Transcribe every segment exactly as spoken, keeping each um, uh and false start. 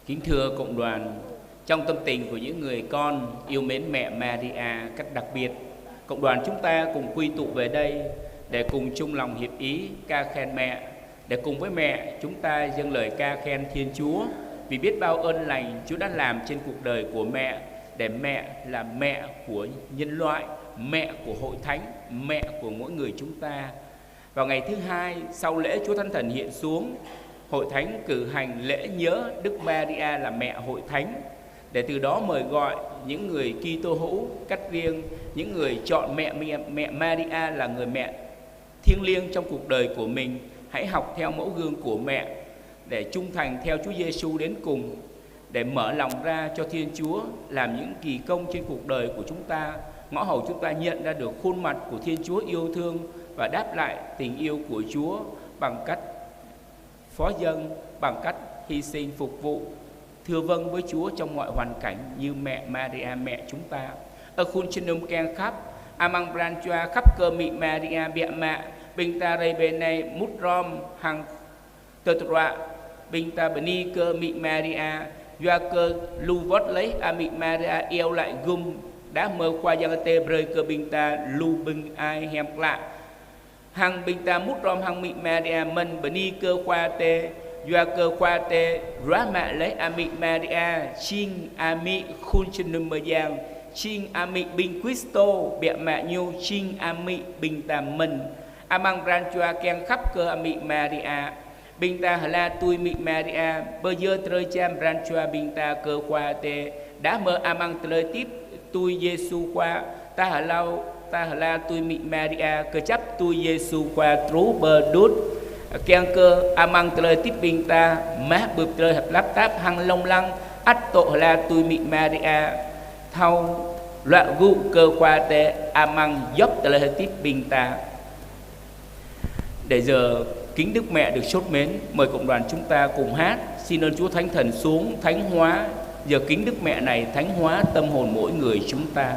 Kính thưa cộng đoàn, trong tâm tình của những người con yêu mến mẹ Maria cách đặc biệt, cộng đoàn chúng ta cùng quy tụ về đây để cùng chung lòng hiệp ý ca khen mẹ, để cùng với mẹ chúng ta dâng lời ca khen Thiên Chúa vì biết bao ơn lành Chúa đã làm trên cuộc đời của mẹ, để mẹ là mẹ của nhân loại, mẹ của hội thánh, mẹ của mỗi người chúng ta. Vào ngày thứ hai sau lễ Chúa Thánh Thần hiện xuống, hội thánh cử hành lễ nhớ Đức Maria là mẹ hội thánh, để từ đó mời gọi những người Kitô hữu cách riêng, những người chọn mẹ, mẹ, mẹ Maria là người mẹ thiêng liêng trong cuộc đời của mình, hãy học theo mẫu gương của mẹ để trung thành theo Chúa Giêsu đến cùng, để mở lòng ra cho Thiên Chúa làm những kỳ công trên cuộc đời của chúng ta, ngõ hầu chúng ta nhận ra được khuôn mặt của Thiên Chúa yêu thương và đáp lại tình yêu của Chúa bằng cách phó dâng, bằng cách hy sinh phục vụ, thưa vâng với Chúa trong mọi hoàn cảnh như mẹ Maria mẹ chúng ta. Ơ khul čơnum kiăng khăp, amăng pran jua khăp kơ amĭ Maria biă mă, ƀing ta rai ƀơi anai mŭt hrŏm hăng tơdruă, ƀing ta bơni kơ amĭ Maria, yua kơ lu wơ̆t laih amĭ Maria iâu laĭ gum, đah mơ Khua Yang Adai brơi kơ ƀing ta lu bơngai hiam klă. Hăng ƀing ta mŭt hrŏm hăng amĭ Maria mơ̆n bơni kơ Khua Adai, yua kơ Khua Adai ruah mă laih amĭ Maria, jing amĭ khul čơnum mơyang, jing amĭ ƀing Kristô, biă mă ñu jing amĭ ƀing ta mơ̆n. Amăng pran jua kiăng khăp kơ amĭ Maria, ƀing ta hla tui amĭ Maria, pơyơr drơi jăn pran jua ƀing ta kơ Khua Adai, đah mơ amăng tơlơi hơdip tui Yêsu Khua, ta hlâo, ta hla tui amĭ Maria, kơjăp tui Yêsu Khua truh pơ đut, kiăng kơ amăng tơlơi hơdip ƀing ta, mă bưp tơlơi hơplăp tap hăng lông lăng, ăt dŏ hla tui amĭ Maria, thâo luă gŭ kơ Khua Adai amăng djŏp tơlơi hơdip ƀing ta. Để giờ kính Đức Mẹ được sốt mến, mời cộng đoàn chúng ta cùng hát: Xin ơn Chúa Thánh Thần xuống thánh hóa. Giờ kính Đức Mẹ này thánh hóa tâm hồn mỗi người chúng ta.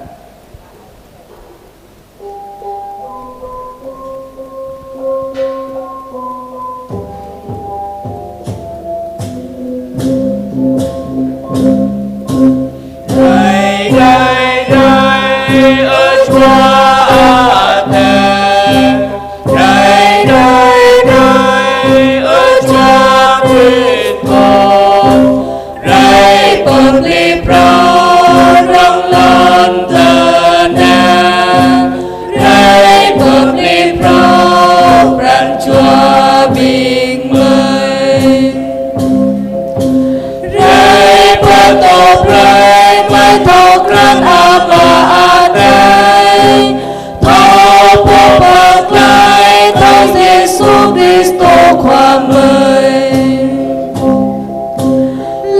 Rai, rai, rai, ơ Chúa Adai, rai, rai, rai, ơ Chúa Khuyên Con, rai pơplih phrâo rŏng lŏn tơnah, rai pơplih phrâo pran jua ƀing gơmơi. Rai pơtô brơi gơmơi thâo krăn Ama Adai, thâo pô pơklaih, thâo Yêsu Kristô Khua gơmơi.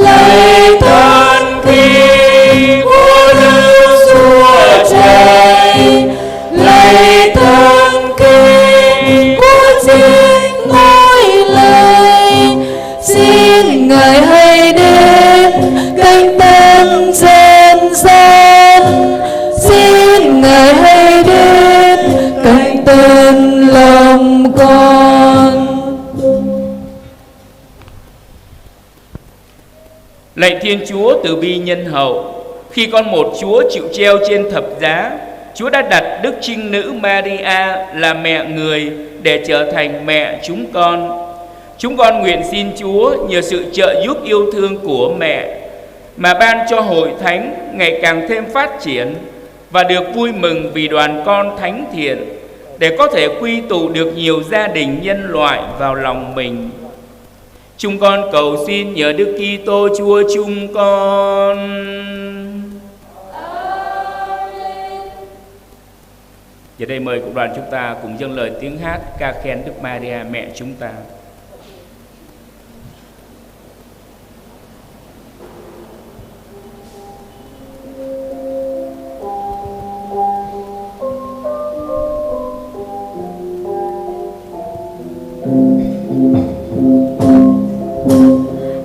Laih dơ̆ng kơ pô rơsuh čai, laih dơ̆ng kơ pô jing ngui laih, xin Ngài hãy đến canh tân dần dần, xin Ngài hãy đến canh tân lòng con. Lạy Thiên Chúa từ bi nhân hậu, khi con một Chúa chịu treo trên thập giá, Chúa đã đặt Đức Trinh Nữ Maria là mẹ người để trở thành mẹ chúng con. Chúng con nguyện xin Chúa nhờ sự trợ giúp yêu thương của mẹ mà ban cho hội thánh ngày càng thêm phát triển và được vui mừng vì đoàn con thánh thiện, để có thể quy tụ được nhiều gia đình nhân loại vào lòng mình. Chúng con cầu xin nhờ Đức Kitô Chúa chúng con. Giờ đây mời cộng đoàn chúng ta cùng dâng lời tiếng hát ca khen Đức Maria mẹ chúng ta.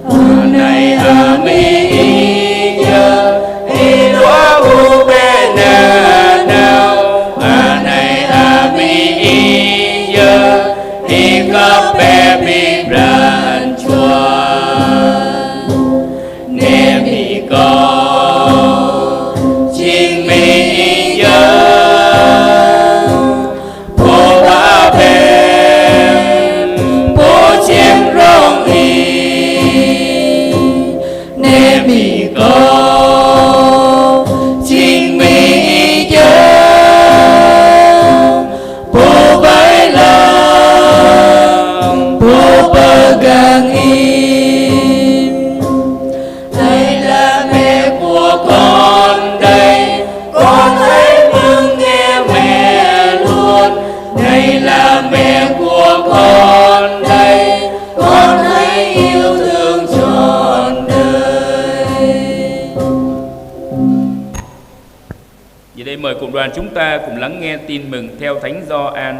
Anai amĭ ih yơh, ih dua ƀu ƀĕ nanao. Anai amĭ ih yơh, ih khăp bĕ ƀing pran jua. Đoàn chúng ta cùng lắng nghe tin mừng theo Thánh Gioan.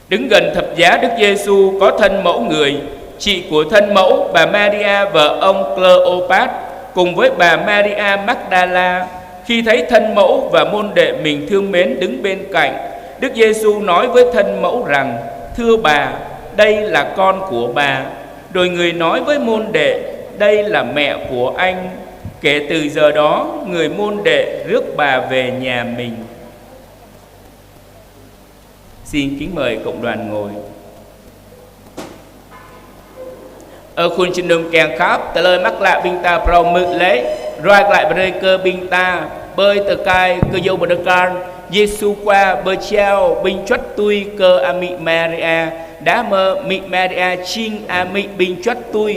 Đứng gần thập giá Đức Giêsu có thân mẫu người, chị của thân mẫu bà Maria vợ ông Cleôpat, cùng với bà Maria Magdala. Khi thấy thân mẫu và môn đệ mình thương mến đứng bên cạnh, Đức Giêsu nói với thân mẫu rằng: "Thưa bà, đây là con của bà." Rồi người nói với môn đệ: "Đây là mẹ của anh." Kể từ giờ đó, người môn đệ rước bà về nhà mình. Xin kính mời cộng đoàn ngồi. Ơ khul jơnum kiăng khăp, tơlơi mơak klă ƀing ta phrâo hmư̆ laih, ruai glaĭ brơi kơ ƀing ta ƀơi tơkai kơyâo pơđơkal Yêsu Khua pơjao ƀing čuăt tui kơ amĭ Maria, đah mơ̆ amĭ Maria jing amĭ ƀing čuăt tui.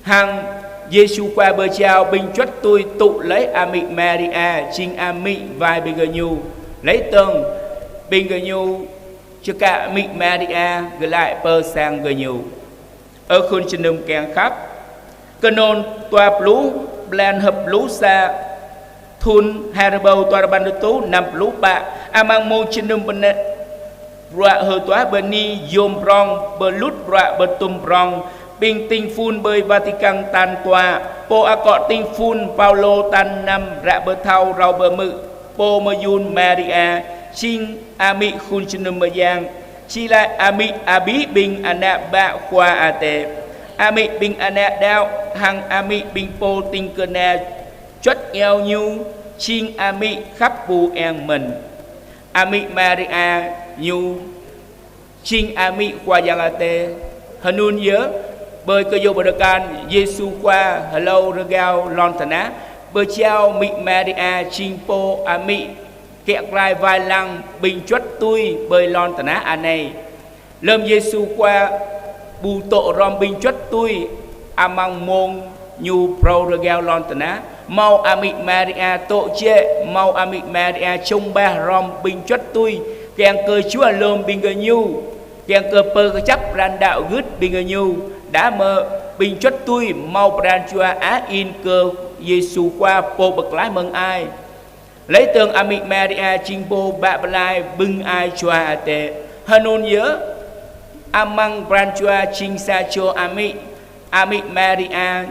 Hăng Yêsu Khua pơjao ƀing čuăt tui tŭ laih amĭ Maria jing amĭ wai ƀing gơñu. Laih dơ̆ng ƀing gơñu čơkă amĭ Maria glaĭ pơ sang gơñu. Ơ khul jơnum kiăng khăp, kơnơ̆ng dua pluh blan hơpluh sa, thun hai rơbâo dua rơbăn rơtuh năm pluh pă, amăng mông jơnum pơnĕ bruă hơtuah bơni yôm prong, pơlŭt bruă pơtum prong, ƀing tĭng phun ƀơi Vatikan tal dua, pô akŏ tĭng phun Paulô tal năm ră pơthâo râo pơhmư̆, pô mơyun Maria, jing amĭ khul jơnum mơyang, či laĭ amĭ abih ƀing ană bă Khua Adai, amĭ ƀing ană đaŏ, hăng amĭ ƀing pô tĭng kơna čuăt iâu ñu, jing amĭ khăp ƀu eng mơ̆n. Amĭ Maria ñu jing amĭ Khua Yang Adai. Hơnŭn yơh, ƀơi kơyâo pơđơkal Yêsu Khua hlâo rơgao lŏn tơnah, pơjao amĭ Maria jing pô amĭ kiă kraih wai lăng ƀing čuăt tui ƀơi lŏn tơnah anai. Lơm Yêsu Khua ƀu dŏ hrŏm ƀing čuăt tui amăng mông ñu phrâo rơgao lŏn tơnah, hmâo amĭ Maria dŏ jĕ, hmâo amĭ Maria čŏng bah hrŏm ƀing čuăt tui, kiăng kơ jua lơ̆m ƀing gơñu, kiăng kơ pơkơjăp pran đaŏ gưt ƀing gơñu, đah mơ̆ ƀing čuăt tui hmâo pran jua ă in kơ Yêsu Khua Pô Pơklaih mơ̆ng ai. Laih dơ̆ng amĭ Maria jing pô bă pơklaih bưng ai Khua Adai. Hơnŭn yơh, amăng pran jua jing sa čô amĭ, amĭ Maria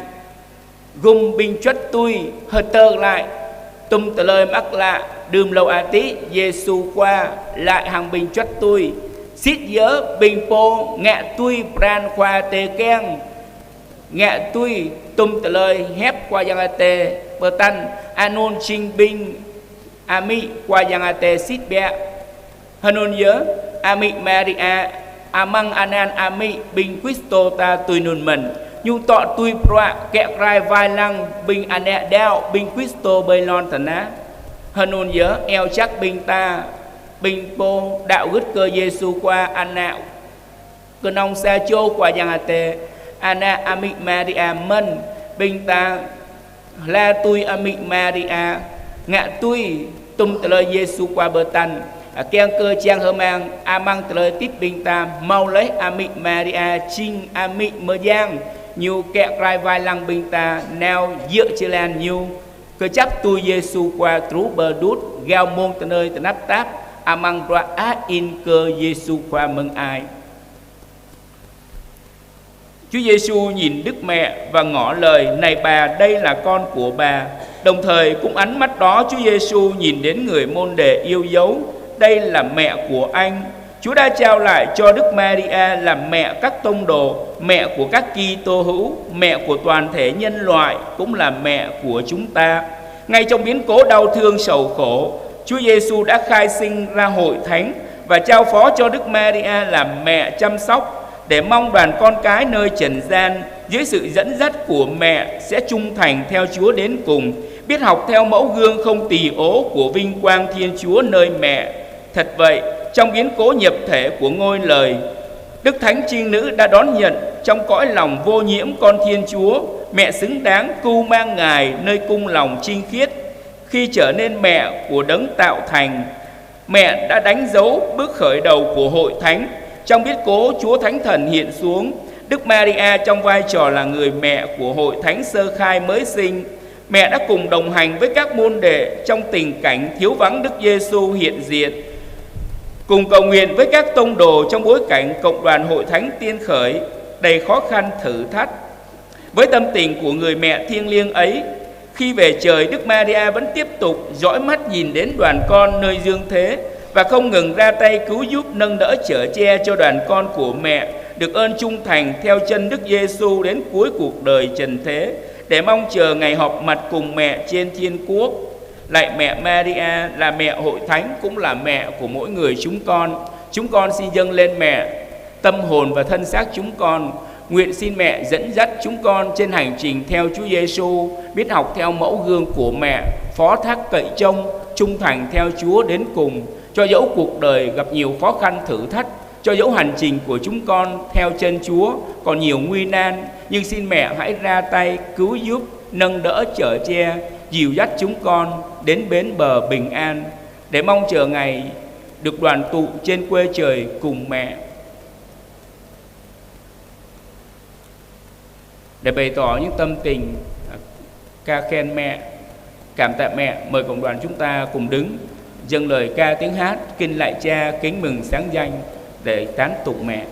gum ƀing čuăt tui hơdơr glaĭ tum tơlơi mơak klă đưm hlâo adih Yêsu Khua laĭ hăng ƀing čuăt tui. Sĭt yơh ƀing pô ngă tui pran Khua Adai kiăng, ngă tui tum tơlơi hiăp Khua Yang Adai pơtăn, anŭn jing ƀing amĭ Khua Yang Adai sĭt biă. Hơnŭn yơh, amĭ Maria amăng anăn amĭ ƀing Kristô ta tui anŭn mơ̆n. Ñu dŏ tui bruă kiă kraih wai lăng ƀing ană đaŏ ƀing Kristô ƀơi lŏn tơnah. Hơnŭn yơh, iâu jak ƀing ta, ƀing pô đaŏ gưt kơ Yêsu Khua, ană kơnơ̆ng sa čô Khua Yang Adai, ană amĭ Maria mơ̆n, ƀing ta hla tui amĭ Maria, ngă tui tum tơlơi Yêsu Khua pơtăn, kiăng kơ čang hơmang amăng tơlơi hơdip ƀing ta hmâo laih amĭ Maria jing amĭ mơyang, ñu kiă kraih wai lăng ƀing ta nao djơ̆ jơlan ñu, kơjăp tui Yêsu Khua truh pơ đŭt gao mông tơnơi tơnap tap amăng bruă ă in kơ Yêsu Khua mơ̆ng ai. Chúa Giêsu nhìn Đức Mẹ và ngỏ lời: "Này bà, đây là con của bà." Đồng thời, cũng ánh mắt đó, Chúa Giêsu nhìn đến người môn đệ yêu dấu: "Đây là mẹ của anh." Chúa đã trao lại cho Đức Maria làm mẹ các tông đồ, mẹ của các Kitô hữu, mẹ của toàn thể nhân loại, cũng là mẹ của chúng ta. Ngay trong biến cố đau thương sầu khổ, Chúa Giêsu đã khai sinh ra hội thánh và trao phó cho Đức Maria làm mẹ chăm sóc, để mong đoàn con cái nơi trần gian, dưới sự dẫn dắt của mẹ, sẽ trung thành theo Chúa đến cùng, biết học theo mẫu gương không tì ố của vinh quang Thiên Chúa nơi mẹ. Thật vậy, trong biến cố nhập thể của Ngôi Lời, Đức Thánh Trinh Nữ đã đón nhận trong cõi lòng vô nhiễm Con Thiên Chúa, mẹ xứng đáng cưu mang Ngài nơi cung lòng trinh khiết. Khi trở nên mẹ của Đấng Tạo Thành, mẹ đã đánh dấu bước khởi đầu của Hội Thánh. Trong biến cố Chúa Thánh Thần hiện xuống, Đức Maria trong vai trò là người mẹ của Hội Thánh sơ khai mới sinh, Mẹ đã cùng đồng hành với các môn đệ trong tình cảnh thiếu vắng Đức Giêsu hiện diện, cùng cầu nguyện với các tông đồ trong bối cảnh cộng đoàn hội thánh tiên khởi đầy khó khăn thử thách. Với tâm tình của người mẹ thiêng liêng ấy, khi về trời, Đức Maria vẫn tiếp tục dõi mắt nhìn đến đoàn con nơi dương thế và không ngừng ra tay cứu giúp, nâng đỡ, chở che cho đoàn con của mẹ được ơn trung thành theo chân Đức Giêsu đến cuối cuộc đời trần thế, để mong chờ ngày họp mặt cùng mẹ trên thiên quốc. Lạy mẹ Maria, là mẹ hội thánh, cũng là mẹ của mỗi người chúng con. Chúng con xin dâng lên mẹ tâm hồn và thân xác chúng con. Nguyện xin mẹ dẫn dắt chúng con trên hành trình theo Chúa Giêsu, biết học theo mẫu gương của mẹ, phó thác cậy trông, trung thành theo Chúa đến cùng. Cho dẫu cuộc đời gặp nhiều khó khăn thử thách, cho dẫu hành trình của chúng con theo chân Chúa còn nhiều nguy nan, nhưng xin mẹ hãy ra tay cứu giúp, nâng đỡ, chở che, dìu dắt chúng con đến bến bờ bình an, để mong chờ ngày được đoàn tụ trên quê trời cùng mẹ. Để bày tỏ những tâm tình, à, ca khen mẹ, cảm tạ mẹ, mời cộng đoàn chúng ta cùng đứng dâng lời ca tiếng hát Kinh Lạy Cha, Kính Mừng Sáng Danh để tán tụng mẹ.